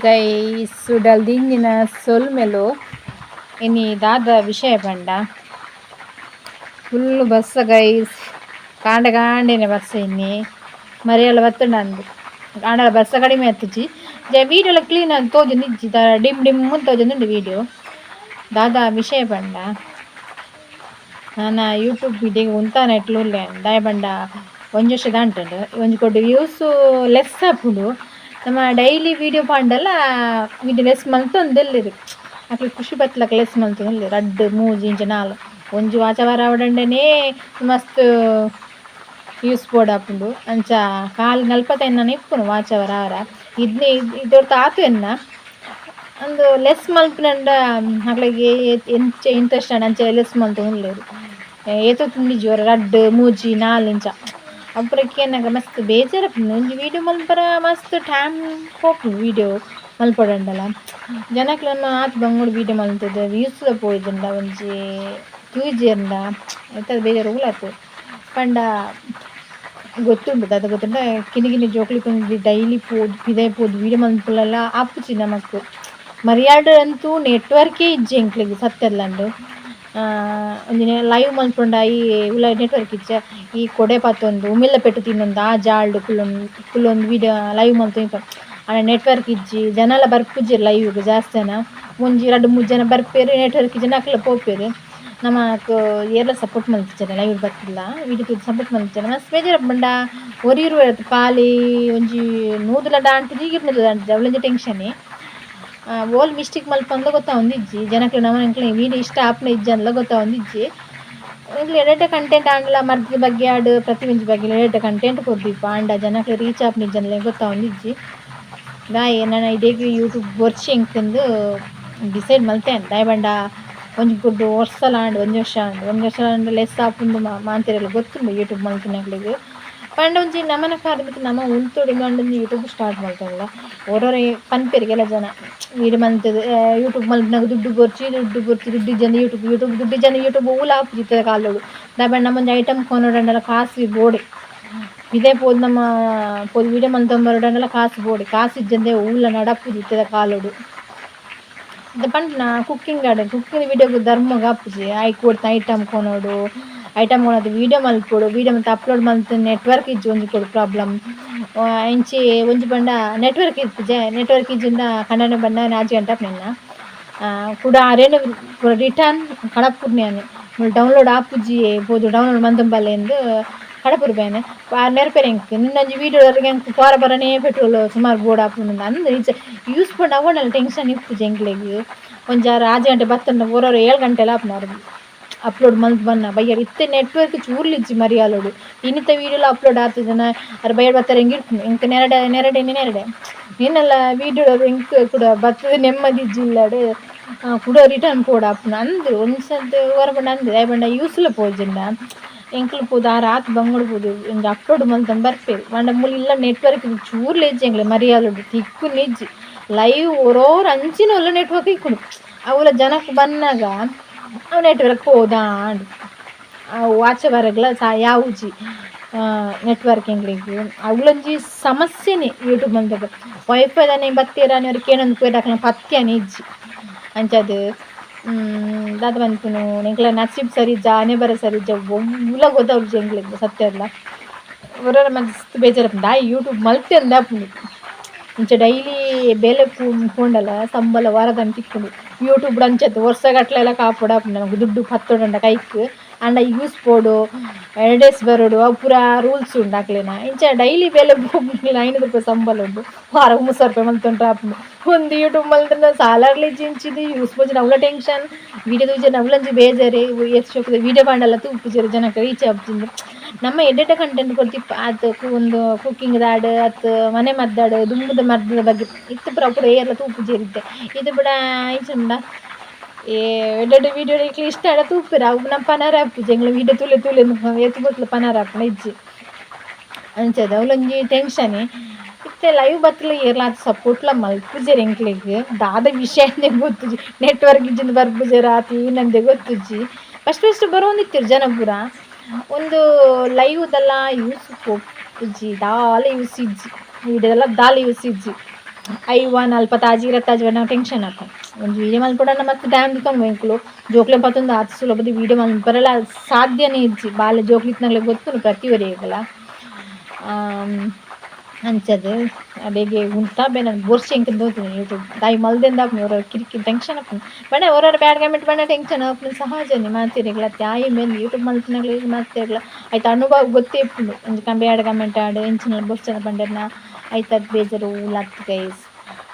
Guys, ಉಡಲ್ ದಿಂಜಿನ ಸೊಲ್ಮೆಲು. ಇನಿ ದಾದ ವಿಷಯ ಪಂಡ, ಫುಲ್ಲು ಬರ್ಸ ಗೈಸ್. ಕಾಂಡೆ ಕಾಂಡೆನೆ ಬರ್ಸ. ಇನ್ನಿ ಮರಿಯಲ ಬತ್ತುಂಡ ಅಂದು ಆಂಡಲ ಬರ್ಸ ಕಡಿಮೆ ಆತುಜಿ. ಜ ವೀಡಿಯೋಲ ಕ್ಲೀನ್ ಆದ್ ತೋಜೊಂದು ಇಜ್ಜಿ, ಡಿಮ್ ಡಿಮ್ ತೋಜೊಂದುಂಡು ವೀಡಿಯೋ. ದಾದ ವಿಷಯ ಪಂಡ, ನಾನ ಯೂಟ್ಯೂಬ್ ವಿಡಿಯೋ ಉಂತಾನ ಎಟ್ಲು ಉಲ್ಲೆ. ದಾಯೆ ಪಂಡ ಒಂಜಿ ವರ್ಷ ದಾಂಟುಂಡು. ಒಂಜಿ ಕೊಡು ವ್ಯೂಸ್ ಲೆಸ್ ಆಪುಂಡು. ನಮ್ಮ ಡೈಲಿ ವೀಡಿಯೋ ಪಾಂಡಲ ವೀಡಿಯೋ ಲೆಸ್ ಮಲ್ತೊಂದೆಲ್ಲೆರ್. ಅಕ್ಲೆ ಖುಷಿ ಬತ್ಲಕ ಲೆಸ್ ಮಲ್ತೊಂದುಲ್ಲೆರ್. ರಡ್ಡ್, ಮೂಜಿ, ಇಂಚ ನಾಲ್ ಒಂಜಿ ವಾಚ ವಾರ ಆವಡಂಡನೇ ಮಸ್ತ್ ವ್ಯೂಸ್ ಬೋಡಾಪುಂಡು. ಅಂಚ ಕಾಲಿ ನಲ್ಪತ್ತೈನ್ ಇಪ್ಪುನು ವಾಚ್ ಅವರ್ ಆವರ. ಇದ್ನೆ ಇದೊರ್ತು ಆತು ಎನ್ನ ಅಂದು ಲೆಸ್ ಮಲ್ಪುನಂಡ ಅಕ್ಲೆಗ್ ಎಂಚ ಇಂಟ್ರೆಸ್ಟ್ ಆಂಡ್ ಅಂಚ ಲೆಸ್ ಮಲ್ತೊಂದುಲ್ಲೆರ್. ಏತೋ ತಿಂದಿಜ್ಜಿ ಒರ ರಡ್ಡ್, ಮೂಜಿ, ನಾಲ್ ಇಂಚ. ಅವು ಕೇನ್ನಗ ಮಸ್ತ್ ಬೇಜಾರಾಪುಂಡು. ಒಂಜಿ ವೀಡಿಯೋ ಮಲ್ಪರ ಮಸ್ತ್ ಟೈಮ್ ಪೋಪುಂಡು. ವೀಡಿಯೋ ಮಲ್ಪೊಡಂಡಲ ಜನಕ್ಲೆನ ಆತ್ ಬಂಗೊಡು ವೀಡಿಯೋ ಮಲ್ತುದು ವ್ಯೂಸ್ಲ ಪೋಯಿಜಿಂಡ, ಒಂಜಿ ತೂಜೆರ್ಂಡ ಐತ ಬೇಜಾರ್ ಓಲಾತು ಪಂಡ ಗೊತ್ತುಂಡು. ದಾದ ಗೊತ್ತುಂಡ, ಕಿನ್ನಿ ಕಿನ್ನಿ ಜೋಕ್ಲೆಗ್ ಒಂಜಿ ಡೈಲಿ ಪೋದು ಪಿದಯಿ ಪೋದು ವೀಡಿಯೋ ಮಲ್ಪುಲೆಲ ಆಪುಜಿ ನಮಕ್. ಮರ್ಯಾಡ್ ಅಂತೂ ನೆಟ್ವರ್ಕೇ ಇಜ್ಜಿ ಎಂಕ್ಲೆಗ್ ಸತ್ಯರ್ಲಂಡ್. ಒಂಜಿ ಲೈವ್ ಮಲ್ಪುಂಡ ಈ ಉಲಾಯಿ ನೆಟ್ವರ್ಕ್ ಇಜ್ಜ. ಈ ಕೊಡೆ ಪತ್ತೊಂದು, ಉಮಿಲ್ದ ಪೆಟ್ಟು ತಿನ್ನೊಂದು, ಆ ಜಾಲ್ಡ್ ಕುಲ್ಲೊಂದು ಕುಲ್ಲೊಂದು ವೀಡಿಯೋ ಲೈವ್ ಮಲ್ತೊಂದು. ಆಂಡ ನೆಟ್ವರ್ಕ್ ಇಜ್ಜಿ, ಜನಲ ಬರ್ಪುಜೆರ್ ಲೈವ್ ಜಾಸ್ತಿ ಜನ. ಒಂಜಿ ರಡ್ಡ್ ಮೂಜಿ ಜನ ಬರ್ಪೆರ್, ನೆಟ್ವರ್ಕ್ ಇಜ್ಜಿಂಡ ಅಕ್ಲ ಪೋಪೆರ್. ನಮಕ್ ಏರ್ಲ ಸಪೋರ್ಟ್ ಮಲ್ತಿಜೆರ್. ಲೈವ್ ಬತ್ತಿಲ್ಲ ವೀಡಿಯೋ ತೂದು ಸಪೋರ್ಟ್ ಮಲ್ತಿಜೆರ್. ಮಸ್ತ್ ಬೇಜಾರ್ ಪಂಡ ಒರಿ ಇರುವೆರ್ ಖಾಲಿ. ಒಂಜಿ ನೂದುಲ ದಾಂಟುಜಿ, ಇರ್ನೂದು ದಾಂಟುಜಿ. ಅವ್ಲೊಂಜಿ ಟೆನ್ಷನ್. ಓಲ್ ಮಿಸ್ಟೇಕ್ ಮಲ್ಪಂದ ಗೊತ್ತಾವೊಂದಿಜ್ಜಿ. ಜನಕ್ಲೆನ ನಮ ವೀಡಿಯೋ ಇಷ್ಟ ಆಪುನ ಇಜ್ಜಂದ್ಲ ಗೊತ್ತಾವೊಂದಿಜ್ಜಿ. ಎಂಕ್ಲೆ ಎಡ್ಡೆ ಕಂಟೆಂಟ್ ಆಂಡಲ ಮರ್ದ್ ಬಗ್ಗೆ ಆಡ್, ಪ್ರತಿ ಒಂಜಿ ಬಗ್ಗೆ ಎಡ್ಡೆ ಕಂಟೆಂಟ್ ಕೊರ್ದಿಪ್ಪ. ಆಂಡ ಜನಕ್ಲೆ ರೀಚ್ ಆಪುನ ಇಜ್ಜಂದ್ಲ ಗೊತ್ತಾವೊಂದಿಜ್ಜಿ. ದಾಯೆ ನನ ಇಡೆಗ್ ಯೂಟ್ಯೂಬ್ ಬೊರ್ಚಿ ಎಂಕಂದು ಡಿಸೈಡ್ ಮಲ್ತೆ. ದಾಯೆ ಪಂಡ ಒಂಜಿ ಗುಡ್ಡು ವರ್ಷಲ ಆಂಡ್, ಒಂಜಿ ವರ್ಷ ಆಂಡ್. ಒಂಜಿ ವರ್ಷ ಆಂಡ ಲೆಸ್ ಆಪುಂಡು ಮಾಂತೆರೆಗ್ಲ ಗೊತ್ತುಂಡು ಯೂಟ್ಯೂಬ್ ಮಲ್ತಿನಕ್ಲೆಗ್. ಪಂಡ ಒಂಜಿ ನಮನ ಕಾಲದ ಮಿತ್ತ್ ನಮ ಉಂತೊಡು ಪಂದ್ ಒಂಜಿ ಯೂಟ್ಯೂಬ್ ಸ್ಟಾರ್ಟ್ ಮಲ್ತೊಂಡ. ಒರೊರ ಪನ್ಪೆರ್ ಕೆಲ ಜನ, ವೀಡಿಯೋ ಮಲ್ತುದು ಯೂಟ್ಯೂಬ್ ಮಲ್ಪುನಗ ದುಡ್ಡು ಬೊರ್ಚಿ, ದುಡ್ಡು ಬೊರ್ಚಿ, ದುಡ್ಡು ಇಜ್ಜಂದೆ ಯೂಟ್ಯೂಬ್ ಯೂಟ್ಯೂಬ್, ದುಡ್ಡು ಇಜ್ಜಂದೆ ಯೂಟ್ಯೂಬ್ ಒವ್ಲ ಆಪುಜಿ ಇತ್ತೆದ ಕಾಲೊಡು. ದಾಯೆ ಪಂಡ ನಮ ಒಂಜಿ ಐಟಮ್ ಕೊನೊಡಂಡಲ ಕಾಸ್ ಬೋಡೆ. ಪಿದಯಿ ಪೋದು ನಮ ಪೋದು ವೀಡಿಯೋ ಮಲ್ತೊಂದು ಬರೊಡಂಡಲ ಕಾಸ್ ಬೋಡೆ. ಕಾಸ್ ಇಜ್ಜಂದೆ ಒವ್ಲ ನಡಪುಜಿ ಇತ್ತೆದ ಕಾಲೊಡು. ಇತ್ತೆ ಪನ್ಪುನ ಕುಕ್ಕಿಂಗ್ ಗಾರ್ಡನ್, ಕುಕ್ಕಿಂಗ್ ವೀಡಿಯೋಗ್ ಧರ್ಮಗ್ ಆಪುಜಿ. ಐಕ್ ಬೋಡಿತ್ತಿನ ಐಟಮ್ ಕೊನೊಡು, ಐಟಮ್ ಕೊನೊದು ವೀಡಿಯೋ ಮಲ್ಪೊಡು. ವೀಡಿಯೋ ಮಲ್ತ್ ಅಪ್ಲೋಡ್ ಮಲ್ತ್ ನೆಟ್ವರ್ಕ್ ಇಜ್ಜಿ. ಒಂಜಿ ಕೊಡು ಪ್ರಾಬ್ಲಮ್ ಇಂಚಿ ಒಂಜಿ ಪಂಡ ನೆಟ್ವರ್ಕ್ ಇಪ್ಪುಜೆ. ನೆಟ್ವರ್ಕ್ ಇಜ್ಜಿಂಡ ಕಂಡನೆ ಬನ್ನಗ 4 ಗಂಟೆ ಆಪುಂಡು. ಕುಡ ಅರೆನ ಪೂರ ರಿಟರ್ನ್ ಕಡಪುಡ್ನೆ ಯಾನ್. ಮುಲು ಡೌನ್ಲೋಡ್ ಆಪುಜಿ, ಪೋದು ಡೌನ್ಲೋಡ್ ಮಲ್ತೊಂದು ಬಲ್ಲೆ ಕಡಪುಡ್ಬೆ ಯಾನ್. ಆರ್ ನೆರ್ಪೆರ್ ಎಂಕ್, ನಿನ್ನೊಂಜಿ ವೀಡಿಯೋ ಎಂಕ್ ಪೋರ ಪರನೇ ಪೆಟ್ರೋಲ್ ಸುಮಾರು ಬೋಡಾಪುಂಡು ಅಂದ್. ಇಂಚ ಯೂಸ್ ಪಂಡ ಅವೊಂಡಲ ಟೆನ್ಷನ್ ಇಪ್ಪುಜಿ ಎಂಕ್ಲೆಗ್. ಒಂಜಾರು 6 ಗಂಟೆ ಬತ್ತುಂಡ ಒರೊರ 7 ಗಂಟೆಲ ಆಪುಂಡು ಅರ್ ಅಪ್ಲೋಡ್ ಮಲ್ತ್ ಬನ್ನ ಬಯ್ಯಡ್. ಇತ್ತೆ ನೆಟ್ವರ್ಕ್ ಚೂರ್ಲ ಇಜ್ಜಿ ಮರಿಯಾಲೊಡು. ಇನಿತ ವೀಡಿಯೋಲ ಅಪ್ಲೋಡ್ ಆತುಜನ ಅರ್ ಬಯ್ಯಡ್ ಬತ್ತರ ಎಂಕ್ ಇಪ್ಪುಂಡು. ಎಂಕ್ ನೆರಡೆ ನೆರಡೆನೆ ನೆರಡೆ ನಿನ್ನಲ ವೀಡಿಯೋ ಎಂಕ್ ಕುಡ ಬತ್ತುದು ನೆಮ್ಮದಿ ಇಜ್ಜಿ ಇಲ್ಲಡ್. ಕುಡ ರಿಟರ್ನ್ ಪೋಡಾಪುಂಡು ಅಂದ್. ಒಂಜಿ ಸರ್ತಿ ಒರ ಪಂಡ ಅಂದ್. ದಾಯೆ ಪಂಡ ಯೂಸ್ಲ ಪೋಜಿಂಡ ಎಂಕುಲು ಪೋದು ಆರ್ ಆತ್ ಬಂಗೊಡು ಪೋದು ಒಂಜಿ ಅಪ್ಲೋಡ್ ಮಲ್ತೊಂದು ಬರ್ಪೆರ್. ಪಂಡ ಮೂಲು ಇಲ್ಲ ನೆಟ್ವರ್ಕ್ ಚೂರ್ಲ ಇಜ್ಜಿ ಎಂಕ್ಲೆ ಮರಿಯಾಲೊಡು. ತಿಕ್ಕುನ ಇಜ್ಜಿ. ಲೈವ್ ಒರೋರ ಅಂಚಿನ ಒಲ್ಲ ನೆಟ್ವರ್ಕ್ ಇಕ್ಕುಂಡು. ಅವುಲ ಜನಕ್ ಬನ್ನಗ ಅವು ನೆಟ್ವರ್ಕ್ ಪೋದಾಂಡ್. ಅವು ಆಚೆ ಬರಗ್ಲ ಸಾ ಯಾವುಜಿ ನೆಟ್ವರ್ಕ್ ಎಂಕ್ಲೆಗ್. ಅವ್ಲೊಂಜಿ ಸಮಸ್ಯೆನೆ ಯೂಟ್ಯೂಬ್ ಮಲ್ತಗ. ವೈಫೈ ದಾನೆ ಬತ್ತೆರ್ ಆನಿ ಕೇನೊಂದು ಪೋಯೆರ್ ಅಕ್ಲ್ನ ಪತ್ಯನೆ ಇಜ್ಜಿ. ಅಂಚಾದ್ ದಾದ ಪನ್ಪುನು, ಎಂಕ್ಲೆ ನಸೀಬ್ ಸರಿ ಇಜ್ಜ, ಹಣೆ ಬರ ಸರಿ ಇಜ್ಜ, ಒವ್ಲ ಗೊತ್ತಾಪುಜಿ ಎಂಕ್ಲೆಗ್ ಸತ್ಯರ್ಲ. ಒರೊರ ಮಸ್ತ್ ಬೇಜಾರಾಪುಂಡು. ದಾಯೆ ಯೂಟ್ಯೂಬ್ ಮಲ್ತೆ ಅಂದ್ ಆಪುಂಡು. ಇಂಚ ಡೈಲಿ ಬೇಲೆ ಪೋಂಡಲ ಸಂಬಳ ವಾರದಾನಿ ತಿಕ್ಕುಂಡು. ಯೂಟ್ಯೂಬ್ ಅಂಚತ್ ವರ್ಷಗಟ್ಲೆ ಕಾಪೊಡಾಪುಂಡು ನಮಕ್ ದುಡ್ಡು ಪತ್ತೊಡಂಡ ಕೈಕ್. ಆಂಡ ಯೂಸ್ ಪೋಡು, ಎಡ್ಡೆಸ್ ಬರೊಡು, ಅವು ಪೂರ ರೂಲ್ಸ್ ಉಂಡು ಅಕ್ಲೆನ. ಇಂಚ ಡೈಲಿ ಬೇಲೆ ಪೋಪುನ 500 ರೂಪಾಯಿ ಸಂಬಳ ಉಂಡು. ವಾರಗ್ 3000 ರೂಪಾಯಿ ಮಲ್ತೊಂಡ್ರೆ ಆಪುಂಡು. ಒಂದು ಯೂಟ್ಯೂಬ್ ಮಲ್ತ್ಂಡ ಸಾಲರ್ಲಿ ಇಜ್ಜಿ, ಯೂಸ್ ಪೋಜಿನ ಅವ್ಲ ಟೆನ್ಷನ್, ವೀಡಿಯೋ ತೂಜೆರ್ನ ಅವ್ಲೊಂಜಿ ಬೇಜಾರೆ. ಏತ್ ಶೋಕುದ ವೀಡಿಯೋ ಪಾಂಡಲ ತೂಪುಜೆರ್, ಜನಕ್ ರೀಚ್ ಆಪುಜಿಂದ್. ನಮ್ಮ ಎಡ್ಡೆಡ್ಡೆ ಕಂಟೆಂಟ್ ಕೊರ್ತಿಪ್ಪ ಆತ್ ಒಂದು ಕುಕ್ಕಿಂಗ್ ದಾಡ್ ಅತ್ತ್ ಮನೆ ಮದ್ದಾಡ್ ದುಂಬುದ ಮರ್ದದ ಬಗ್ಗೆ ಇತ್ತೆ ಪೂರ ಪೂರ ಏರ್ಲ ತೂಪುಜೆರ್ ಇತ್ತೆ. ಇದು ಪೂರ ಇಂಚ ಏ ಎಡ್ಡೆಡ್ಡೆ ವೀಡಿಯೋ ಎಂಕ್ಲೆ ಇಷ್ಟ ಆಂಡ ತೂಪೆರ್. ಅವು ನಮ್ಮ ಪನರ ಆಪುಜಿ. ಎಂಕ್ಲೆ ವೀಡಿಯೋ ತೂಲೆ ತೂಲೆ ಏತ್ ಬೊಟ್ಲ ಪನರ ಆಪುಂಡ ಇಜ್ಜಿ. ಅಂಚದ ಅವ್ಲೊಂಜಿ ಟೆನ್ಷನ್. ಇತ್ತೆ ಲೈವ್ ಬತ್ತಲ ಏರ್ಲ ಆತ್ ಸಪೋರ್ಟ್ಲ ಮಲ್ಪುಜೆರ್ ಎಂಕ್ಲೆಗ್. ದಾದ ವಿಷಯ ಅಂದೇ ಗೊತ್ತುಜಿ. ನೆಟ್ವರ್ಕ್ ಇಜ್ಜಿಂದ್ ಬರ್ಪುಜೆರ್ ಆತ್ ಏನಂದೆ ಗೊತ್ತುಜ್ಜಿ. ಫಸ್ಟ್ ಫಸ್ಟ್ ಬರೋಂದಿತ್ತೆರ್ ಜನ ಪೂರ. ಒಂದು ಲೈವ್ದೆಲ್ಲ ಯೂಸ್ ಪೋಪುಜಿ, ದಾಲ ಯೂಸ್ ಇಜ್ಜಿ. ವೀಡಿಯೋದೆಲ್ಲ ದಾಲ ಯೂಸ್ ಇಜ್ಜಿ. 50 45 25 ಬಣ್ಣ ಟೆನ್ಷನ್ ಆಪ. ಒಂಜಿ ವೀಡಿಯೋ ಮಲ್ಪೊಡಂಡ ಮಸ್ತ್ ಟೈಮ್ ದೆತೊನುವ ಎಂಕುಲು. ಜೋಕ್ಲೆ ಪತೊಂದು ಆತ್ ಸುಲಭದ ವೀಡಿಯೋ ಮಲ್ಪರೆಲ ಸಾಧ್ಯನೇ ಇಜ್ಜಿ. ಬಾಲೆ ಜೋಕ್ಲು ಇತ್ತಿನಕ್ಲೆಗ್ ಗೊತ್ತುಂಡು ಪ್ರತಿ ಒರಿಯಗ್ಲ. ಅಂಚದ್ ಅಡೆಗೆ ಉಂತಾಬೆ ನನ್ ಬೊರ್ಚಿ ಎಂಕ್ ತೋಜುಂಡು ಯೂಟ್ಯೂಬ್ ದಾಯಿ ಮಲ್ದೆಂದ ಆಪುನಿ ಒರ ಕಿರಿಕಿರಿ ಟೆನ್ಷನ್ ಆಪುಂಡು. ಪಂಡ ಒರೊರ ಬ್ಯಾಡ್ ಕಮೆಂಟ್ ಪಂಡ ಟೆನ್ಷನ್ ಆಪುನ ಸಹಜನೆ ಮಾತೆರೆಗ್ಲ ತಾಯಿ ಮೇನ್ ಯೂಟ್ಯೂಬ್ ಮಲ್ಪುನಕ್ಲೆಗ್ ಮಾತೆರ್ಗ್ಲ ಐತ ಅನುಭವ ಗೊತ್ತೇ ಇಪ್ಪುಂಡು. ಒಂಜಿ ಬ್ಯಾಡ್ ಕಮೆಂಟ್ ಆಂಡ್ ಎಂಚಿನ ಬೊರ್ಚಂದ್ ಪಂಡೆರ್ನ ಐತತ್ ಬೇಜಾರು ಓಲತ್ ಗೈಸ್.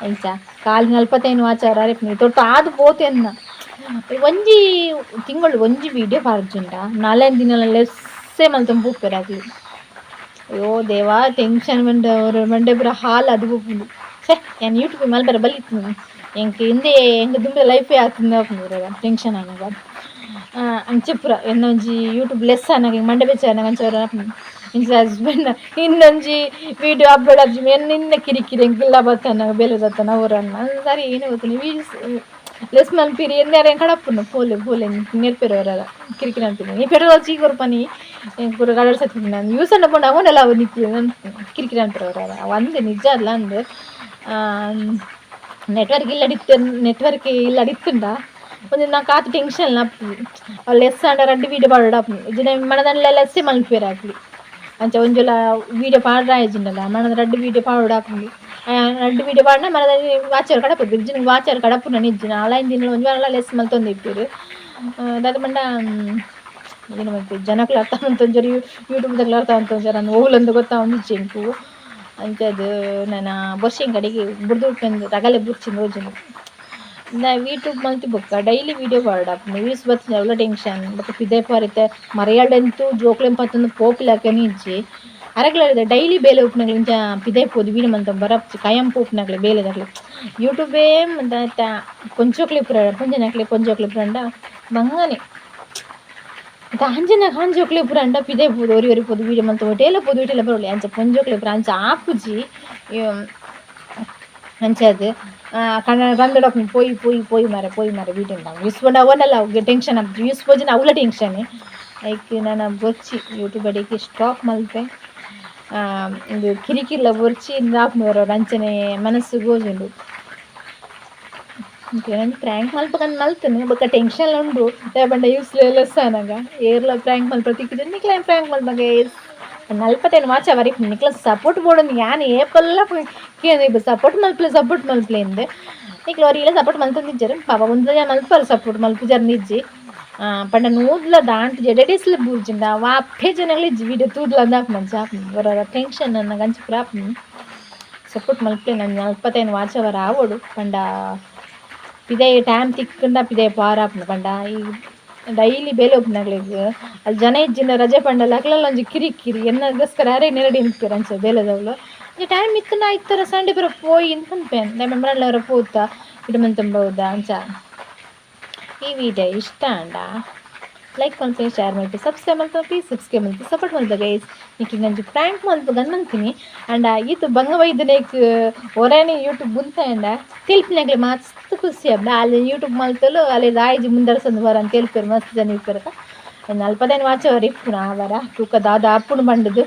ಎಂಚ ಕಾಲಿ 45 ವಾಚ್ ಅರೆಪುನಿ ತೊಟ್ಟು ಆದ್ ಪೋತೆನ್ನ ಒಂಜಿ ತಿಂಗಳು ಒಂಜಿ ವೀಡಿಯೋ ಪಾಡ್ಜಿಂಡ ನಾಲೈನ್ ದಿನಲ ಲೆಸ್ಸೇ ಮಲ್ತೊಂದು ಪೋಪೆರ್ ಅಕ್ಲು. ಅಯ್ಯೋ ದೇವಾ ಟೆನ್ಷನ್ ಮಂಡ ಮಂಡೆ ಪೂರ ಹಾಲ್ ಆದ್ ಪೋಪುಂಡು. ಛೆ ಯಾನ್ ಯೂಟ್ಯೂಬ್ ಮಲ್ಪೆರೆ ಬಲ್ಲಿತ್ತಿನಿ ಎಂಕ್ ಇಂದೇ ಎಂಕ್ ದುಂಬುದ ಲೈಫೇ ಆತ್ಂದ್ ಆಪುಂಡು ಟೆನ್ಷನ್ ಆನಗ. ಅಂಚ ಪೂರ ಎನ್ನ ಒಂಜಿ ಯೂಟ್ಯೂಬ್ ಲೆಸ್ ಆನಗ ಎಂಕ್ ಮಂಡೆ ಬೆಚ್ಚ ಆನಗ ಅಂಚ ಆಪುಂಡು. ಇಂಚ ಹಸ್ಬೆಂಡ್ ಇನ್ನೊಂಜಿ ವೀಡಿಯೋ ಅಪ್ಲೋಡ್ ಆಪುಜಿ ಎನ್ನ ಕಿರಿಕಿರಿ ಎಂಕುಲ್ಲ ಬತ್ತನ ಬೇಲೆ ದತ್ತನ ಅವರನ್ನ ಸರಿ ಏನೇ ಗೊತ್ತುಂಡು ವೀಡಿಯೋಸ್ ಲೆಸ್ ಮಲ್ಪಿರಿ ಎನ್ನಾರ ಕಡಪುಂಡು ಪೋಲೆ ಪೋಲೆ ನೆರ್ಪೆರ್ ಅವರೆಲ್ಲ ಕಿರಿಕಿರಿ ಅನ್ಪಿನಿ ನೀ ಪೆಟ್ರೋಲ್ ಚೀ ಕೊರ್ಪನಿ ಎಂಕ್ ಪೂರ ಗಡರ್ ಸತ್ತಿನ ನಾನು ಯೂಸ್ ಅನ್ನ ಪೋಂಡ ಅವನೆಲ್ಲ ಅವು ನಿಕ್ಕು ಕಿರಿಕಿರಿ ಅನ್ಪೆರ್ ಅವರೆಲ್ಲ ಅಂದ್ ನಿಜ ಅಲ್ಲ ಅಂದ್. ನೆಟ್ವರ್ಕ್ ಇಲ್ಲಡಿತ್ತೆ ನೆಟ್ವರ್ಕ್ ಇಲ್ಲಡಿತ್ತುಂಡ ಒಂಜಿ ನಂಕ್ ಆತ್ ಟೆನ್ಷನ್ ಆಪುಜಿ. ಲೆಸ್ ಆಂಡ ರಡ್ಡ್ ವೀಡಿಯೋ ಪಾಡೊಡು ಆಪುಂಡು ಇಜ್ಜಿಂಡ ಮನದಲ್ಲ ಲೆಸ್ಸೇ ಮಲ್ಪುವೆರ್ ಅಕ್ಲು. ಅಂಚ ಒಂಜೊಲ ವೀಡಿಯೋ ಪಾಡ್ರೆ ಆಯಿಜಿಂಡಲ ಮನದ ರಡ್ಡ್ ವೀಡಿಯೋ ಪಾಡೊಡು ಆಪುಂಡು. ರಡ್ಡ್ ವೀಡಿಯೋ ಪಾಡ್ಂಡ ಮನದ ವಾಚರ್ ಕಡಪುಂಡು ಇಜ್ಜಿಂಡ ವಾಚರ್ ಕಡಪುನ ಇಜ್ಜಿ ನಾಲೈನ್ ದಿನ ಒಂಜಿ ವಾರಲ ಲೆಸ್ ಮಲ್ತೊಂದು ಇಪ್ಪೆರ್. ದಾದ ಪಂಡ ಏನು ಮಲ್ಪೆರ್ ಜನಕುಲು ಅರ್ಥ ಮಲ್ತೊಂಜೆರ್ ಯೂಟ್ಯೂಬ್ ದಕುಲು ಅರ್ಥ ಮಲ್ತೊಂಜೆರ್ ಅಂದ್ ಓಲಂದ್ ಗೊತ್ತಾವೊಂದಿಜ್ಜಿ ಎಂಕು. ಅಂಚಾದ್ ನನ ಬೊರ್ಚಿ ಎಂಕ್ ಅಡೆಗ್ ಬುಡ್ದು ರಗಲೆ ಬೊರ್ಚಿ ತೋಜುಂಡು. ಯೂಟ್ಯೂಬ್ ಮಲ್ತಿ ಬೊಕ್ಕ ಡೈಲಿ ವೀಡಿಯೋ ಪಾಡೊಡಾಪುಂಡು ವ್ಯೂಸ್ ಬತ್ತಿನ ಅವ್ಲ ಟೆನ್ಷನ್ ಬೊಕ್ಕ ಪಿದಯಿ ಪೋರೆ ಮರ್ಯಾಲ್ಡ್ ಜೋಕ್ಲೆನ್ ಪತೊಂದು ಪೋಪಿಲಕನೆ ಇಜ್ಜಿ. ಅರೆಗ್ಲ ಡೈಲಿ ಬೇಲೆ ಉಪ್ಪುನಕ್ಲ್ ಇಂಚ ಪಿದಯಿ ಪೋದು ವೀಡಿಯೋ ಮಲ್ತೊಂದು ಬರಪುಜಿ ಕಾಯಂ ಪೋಪುನಕ್ಲೆ ಬೇಲೆದಕ್ಲು. ಯೂಟ್ಯೂಬೇ ಪೊಂಜೋಕ್ಲೆ ಪೂರ ಪೊಂಜನಕ್ಲೆ ಪೊಂಜೋಕ್ಲೆ ಪೂರ ಪಂಡ ಬಂಗನೆ. ಅಂಚನೆ ಆಂಜೋಕ್ಲೆ ಪೂರ ಅಂಡ ಪಿದಯಿ ಪೋದು ಒರಿ ಒರಿ ಪೋದು ವೀಡಿಯೋ ಮಲ್ತ್ ಒಟೇಲ ಪೋದು ಒಟೇಲ ಬರೊಲಿ ಅಂಚ ಪೊಂಜೋಕ್ಲೆ ಪೂರ ಅಂಚ ಆಪುಜಿ. ಅಂಚಾದ್ ಕಣ ರಂದೊಡಪ್ಪುಂಡು ಪೋಯಿ ಪೋಯಿ ಪೋಯಿ ಮಾರೆ ಪೋಯಿ ಮಾರೆ ವೀಡಿಯೋ ವ್ಯೂಸ್ ಪಂಡ ಅವನಲ್ಲ ಟೆನ್ಷನ್ ಆಪುಜಿ ವ್ಯೂಸ್ ಪೋಜಿಂಡ ಅವ್ಲ ಟೆನ್ಷನ್. ಐಕ್ ನನ ಬೊರ್ಚಿ ಯೂಟ್ಯೂಬ್ ಅಡೆಗ್ ಸ್ಟಾಪ್ ಮಲ್ಪೆ. ಉಂದು ಕಿರಿಕಿರಿಲ ಬೊರ್ಚಿ ಇಂದ್ ಆಪುಂಡು ಒರೊರ ಅಂಚನೆ ಮನಸ್ಸು ಗೋಜುಂಡು. ಒಂಜಿ ಪ್ರ್ಯಾಂಕ್ ಮಲ್ಪುಗಂದ್ ಮಲ್ತುನು ಬೊಕ್ಕ ಟೆನ್ಷನ್ ಉಂಡು ದಾಯೆ ಪಂಡ ಯೂಸ್ ಲೆಸ್ ಆನಗ ಏರ್ಲ ಪ್ರ್ಯಾಂಕ್ ಮಲ್ಪರೆ ತಿಕ್ಕುಜಿ ನಿಕ್ಲೆ ಪ್ರ್ಯಾಂಕ್ ಮಲ್ಪುಗ 45 ವಾಚ್ ಅವರ್ ಇಪ್ಪುಂಡು ನಿಕ್ಲೆ ಸಪೋರ್ಟ್ ಬೋಡಂದ್ ಯಾನ್ ಏಪಲ ಕೇಂದ್ ಸಪೋರ್ಟ್ ಮಲ್ಪುಲೆ ಸಪೋರ್ಟ್ ಮಲ್ಪುಲೆ ಇಂದ್ ನಿಕ್ಲೆ ಒರಿಲ ಸಪೋರ್ಟ್ ಮಲ್ತೊಂದಿಜ್ಜೆರ್ ಪಾಪ ಒಂಜಿ ಮಲ್ಪುವರ್ ಸಪೋರ್ಟ್ ಮಲ್ಪುಜೆರ್ ಇಜ್ಜಿ. ಪಂಡ ನೂದ್ಲ ದಾಂಟ್ ಜೆಡೆಡಿಸ್ಲ ಬೂರ್ಜಿಂಡ ವಾಪೆ ಜನಗ್ಲ ಇಜ್ಜಿ ವೀಡಿಯೋ ತೂದ್ಲ ಅಂದ್ ಆಪುಂಡು ಅಂಚ ಆಪುಂಡು ಒರೊರ ಟೆನ್ಷನ್ ಆನಗ ಅಂಚ ಪೂರ ಆಪುಂಡು. ಸಪೋರ್ಟ್ ಮಲ್ಪುಲೆ ನನ್ 45 ವಾಚ್ ಅವರ್ ಆವೊಡು ಪಂಡ ಪಿದಯಿ ಟೈಮ್ ತಿಕ್ಕುಂಡ ಪಿದಯಿ ಪೋರ ಆಪುಂಡು ಪಂಡ ಈ ಡೈಲಿ ಬೇಲೆ ಉಪ್ಪುನಕ್ಲೆಗ್ ಅಲ್ ಜನ ಇಜ್ಜಿಂಡ ರಜೆ ಪಂಡಲ ಅಕ್ಲೆಲ ಒಂಜಿ ಕಿರಿಕಿರಿ ಎನ್ನಗೋಸ್ಕರ ಅರೆಗ್ ನೆರಡಿ ಇನ್ಪೆರ್ ಅಂಚ ಬೇಲೆದವ್ಲು. ಒಂಜಿ ಟೈಮ್ ಇತ್ತ್ಂಡ ಐತರ ಸಂಡೆ ಪೂರ ಪೋಯಿ ಇಂದ್ ಪನ್ಪೆ ದಾಯೆ ಪಂಡ ಪೋತ ಇಡ ಮಂತೊಂದು ಅಂಚ. ಈ ವಿಡಿಯೋ ಇಷ್ಟ ಆಂಡ ಲೈಕ್ ಮಲ್ಪುಲೆ ಶೇರ್ ಮಲ್ಪುಲೆ ಸಬ್ಸ್ಕ್ರೈಬ್ ಮಲ್ಪುಲೆ ಪ್ಲೀಸ್ ಸಬ್ಸ್ಕ್ರೈಬ್ ಮಲ್ಪುಲೆ ಸಪೋರ್ಟ್ ಮಲ್ಪುಲೆ ಗೈಸ್. ನಿಕ್ಲೆಗ್ ಒಂಜಿ ಪ್ರ್ಯಾಂಕ್ ಮಲ್ಪುಗಂದ್ ಮಲ್ತಿನಿ ಆಂಡ ಈತ್ ಬಂಗ ಬೈದಿನೇಕ್ ಒರಾನೆ ಯೂಟ್ಯೂಬ್ ಬುಲ್ತಾಂಡ ತೆಲ್ಪಿನಕ್ಲೆ ಮಸ್ತ್ ಖುಷಿ ಆಪುಂಡು. ಆಲ್ ಯೂಟ್ಯೂಬ್ ಮಲ್ತೊಲು ಅಲೆ ದಾಯಿಜಿ ಮುಂದರ್ಸೊಂದು ಬರ ಅಂದ್ ತೆಲ್ಪೆರ್ ಮಸ್ತ್ ಜನ ಇಪ್ಪೆರ್. 45 ವಾಚ್ ಅವರ್ ಇಪ್ಪುನ ಆವರ ತೂಕ ದಾದ ಆಪುಂಡು ಪಂಡುದು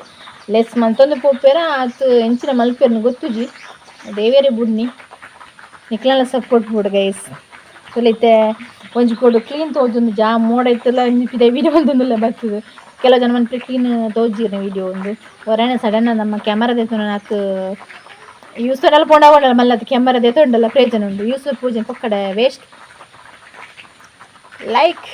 ಲೆಸ್ ಮಲ್ತೊಂದು ಪೋಪೆರ ಆತ್ ಎಂಚಿನ ಮಲ್ಪೆರ್ನ ಗೊತ್ತುಜಿ ದೇವೆರೆ ಬುಡ್ನಿ ನಿಕ್ಲೆನ ಸಪೋರ್ಟ್ ಬೋಡು ಗೈಸ್. ಇತ್ತೆ ಒಂಜಿ ಕೋಡು ಕ್ಲೀನ್ ತೋಜುಂಡು ಜಾ ಮೋಡ ಇತ್ತುಲ ಒಂಜಿ ಪಿದಯಿ ವೀಡಿಯೋ ಮಲ್ತೊಂದುಲ್ಲೆ ಬತ್ತುದು ಕೆಲವು ಜನ ಮನ್ಪುವೆರ್ ಕ್ಲೀನ್ ತೋಜಿಜೆರ್ ವೀಡಿಯೋ ಉಂದು ಒರಾನೆ ಸಡನ್ ನಮ್ಮ ಕ್ಯಾಮರಾ ದೆತ್ತೊನ್ನ ಆತ್ ಯೂಸ್ ಪೋಂಡ ಮಲ್ಲ ಕ್ಯಾಮರಾ ದೆತ್ತೊಂಡಲ ಪ್ರಯೋಜನ ಉಂಡು ಯೂಸ್ ಪೂಜೆ ಪೊಕ್ಕಡೆ ವೇಸ್ಟ್. ಲೈಕ್.